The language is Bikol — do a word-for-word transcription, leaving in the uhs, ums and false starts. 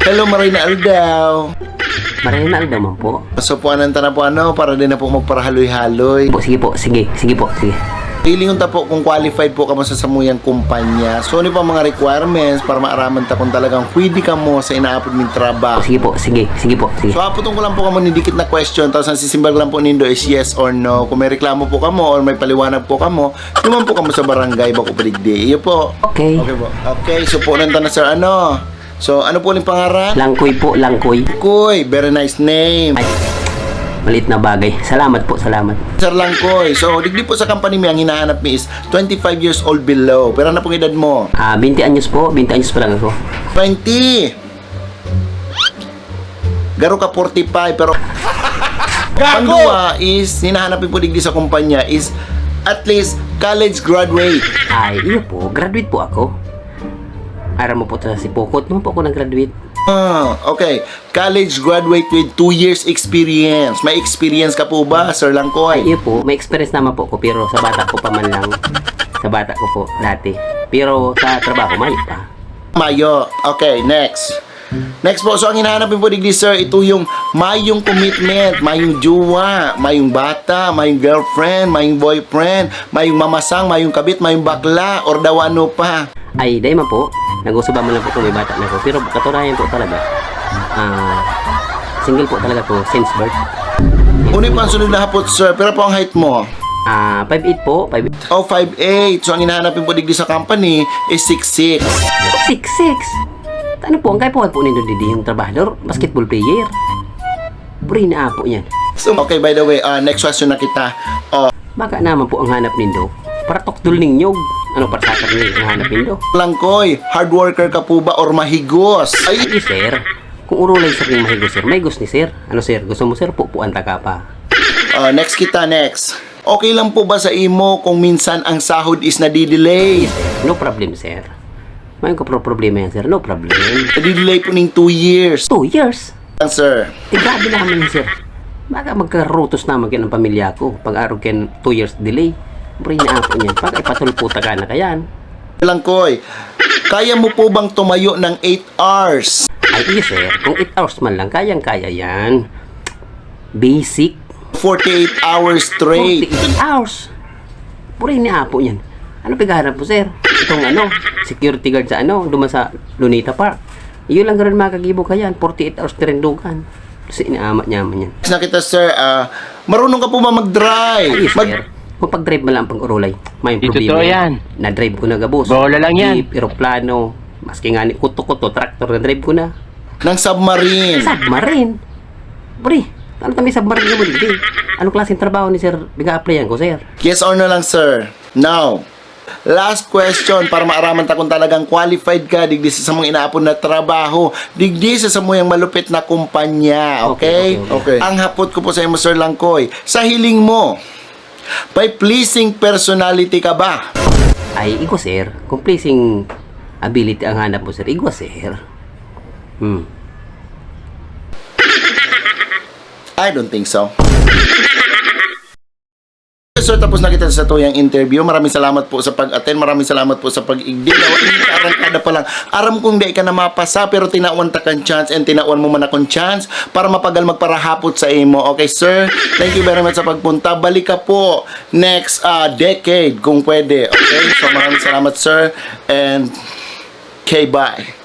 Hello, maray na aldaw. Maray na aldaw man po. So, puanan ta na po, ano, para din na po magparahaloy-haloy. Po, sige po, sige, sige po, sige. Hilingon ta po kung qualified po kamo sa samuyang kumpanya. So, ano pa mga requirements para maaraman ta kung talagang pwede kamo sa inaapod ming trabaho? Sige po, sige, sige po, sige. So, apoton ko lang po kamo ni dikit na question, tapos ang sisimbag lang po nindo is yes or no. Kung may reklamo po kamo or may paliwanag po kamo, duman po kamo sa barangay, bako pa digdi. Iyo po. Okay. Okay po. Okay, so puanan ta na, sir, ano? So, ano po uling pangaran? Langkoy po, Langkoy. Koy, very nice name. Ay, maliit na bagay. Salamat po, salamat. Sir Langkoy, so digdi po sa company mi, ang hinahanap mi is twenty-five years old below. Pero ano pong edad mo? Ah, twenty anyos po, twenty anyos pa lang ako. Twenty! Garo ka forty-five, pero... Pangduwa is, hinahanap mi po digdi sa kumpanya is at least college graduate. Ay, iyo po, graduate po ako. Aram mo po ta si Pokot, no po ako nag-graduate. Ah, okay. College graduate with two years experience. May experience ka po ba, Sir Langkoy? Iyo po, may experience naman po ako, pero sa bata ko pa man lang, sa bata ko po dati. Pero sa trabaho, mayo pa. Mayo. Okay, next. Next po, so ang hinahanap mi po digdi, sir, ito yung mayong commitment, mayong jowa, mayong bata, mayong girlfriend, mayong boyfriend, mayong mamasang, mayong kabit, mayong bakla, or daw ano pa. Ay, dai man po. Nag-usuba man lang po kung may bata na ko. Pero katunayan po talaga, ah, single po talaga ko since birth. Uno pa ang sunod na hapot, sir. Pero po ang height mo? Ah, five eight po, five Oh, five eight. So, ang hinahanap mi po digdi sa company is six six. six six. Ano po, ang kaipuhan po nindo digdi yung trabahador, basketball player. Buri na apo niyan. So, okay, by the way, ah, next question na kita. Oh, Baka naman po ang hanap nindo. Para tukdol ning nyog. Ano, para sakar ni ang hanap nindo? Langkoy, hard worker ka po ba or mahigos? Ay, Ay, sir. Kung urulay, sir, yung mahigos, sir. Mahigos ni sir. Ano, sir? Gusto mo, sir? Pupuan ta ka pa. Ah, next kita, next. Okay lang po ba sa imo kung minsan ang sahod is nadidelay? No problem, sir. May ko pro problema yan, sir. No problem. Nadidelay po ning two years. Two years? Sir, Eh, grabe naman yun, sir. Baka magkarutos naman kayo ng pamilya ko. Pag-arog kayo two years delay. Buri na apo niyan. Baka ipatulpo ta ka na kayan. Langkoy, kaya mo po bang tumayo ng eight hours? Ay, iyo, sir. Kung eight hours man lang, kayang-kaya yan. Basic. Forty-eight hours straight. Forty-eight hours. Buri ni apo niyan. Ano pighahanap mo, sir? Itong ano, security guard sa ano, duman sa Luneta Park. Iyo lang rin makagibo ka yan. Forty-eight hours tirindugan. Kasi inaama niya man yan. Next na kita, sir. Ah, marunong ka po ba mag-drive? Ayos, Mag- sir. Kung pag-drive mo lang ang pag-urulay, may Di problema totoo yan. Yan. Na-drive ko na gabos. Bola lang yan. Jeep, eroplano, maski nga ni kuto-kuto, traktor, na-drive ko na. Ng submarine. Submarine? Pre, ano kami submarine mo, hindi? Anong klaseng trabaho ni sir? Biga-applyan ko, sir. Yes or no lang, sir? Now, last question para maaraman ta kung talagang qualified ka digdi sa samong inaapod na trabaho, digdi sa samuyang malupit na kumpanya, okay? Okay, okay, okay. Ang hapot ko po sa imo, Sir Langkoy, sa hiling mo, may pleasing personality ka ba? Ay, igwa, sir. Kung pleasing ability ang hanap mo, sir, igwa, sir. Hmm. I don't think so. So, tapos na kita sa tuyang interview. Maraming salamat po sa pag-attend. Maraming salamat po sa pag-igdi. Dawa, arangkada pa lang. Aram kong di ka na mapasa, pero tinawan ta kan chance and tinawan mo man akong chance para mapagal magparahapot sa imo. Okay, sir? Thank you very much sa pagpunta. Balik ka po next ah, decade, kung pwede. Okay? So, maraming salamat, sir. And, okay, bye.